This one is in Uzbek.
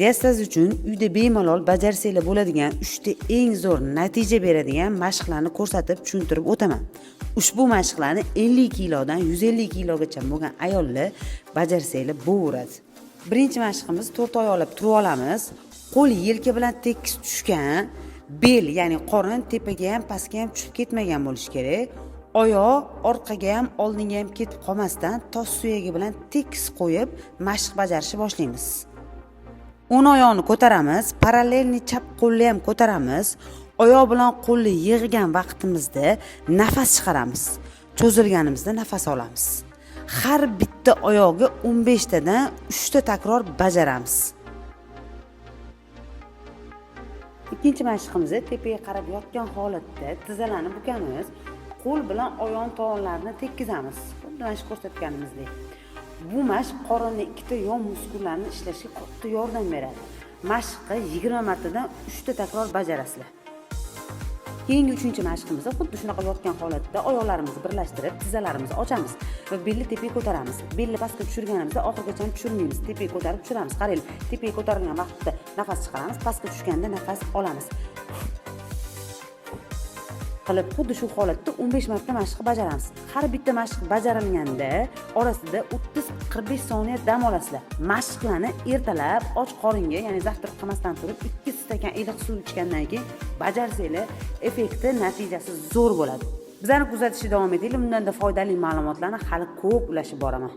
Diastaz uchun uyda bemalol bajarsanglar bo'ladigan 3 ta eng zo'r natija beradigan mashqlarni ko'rsatib tushuntirib o'taman. Ushbu mashqlarni 50 kilodan 150 kilogacha bo'lgan ayollar bajarsanglar bo'laveradi. Birinchi mashqimiz to'rt oyoqlab turib olamiz. Qo'l yelka bilan tekis tushgan, bel ya'ni qorin tepaga ham pastga ham tushib ketmagan bo'lishi kerak. Oyoq orqaga ham oldinga ham ketib qolmasdan tos suyagi bilan tekis qo'yib mashq bajarishni boshlaymiz. O'ng oyoqni ko'taramiz, параллельный chap qo'lni ham ko'taramiz. Oyoq bilan qo'lni yig'gan vaqtimizda nafas chiqaramiz. Cho'zilganimizda nafas olamiz. Har bitta oyoqga 15 tadan 3 ta takror bajaramiz. Ikkinchi mashqimiz tepaga qarab yotgan holatda tizzalarni bukamiz, qo'l bilan oyoq tovonlarini tekkizamiz. Xuddi mana shu ko'rsatganimizdek. Bu mashq qorinni ikkita yon muskullarini ishlashga katta yordam beradi. Mashqni 20 martadan 3 ta takror bajarasizlar. Keyingi uchinchi mashqimizda xuddi shunaqa yotgan holatda oyoqlarimizni birlashtirib, tizzalarimizni ochamiz va belni tepaga ko'taramiz. Belni pastga tushirganimizda oxirigacha tushirmaymiz, tepaga ko'tarib tushiramiz. Qaranglar, tepaga ko'tarilgan vaqtda nafas chiqaramiz, pastga tushganda nafas olamiz. Qilib xuddi shu holatda 15 marta mashq bajaramiz. Har bitta mashq bajarilganda orasida 30-45 soniya dam olasizlar. Mashqlarni ertalab och qoringa, ya'ni завтрак qilmasdan turib 2 stakan iliq suv ichgandan keyin bajarsanglar, effekti, natijasi zo'r bo'ladi. Bizani kuzatishda davom etinglar. Bundanda foydali ma'lumotlarni hali ko'p ulashib boraman.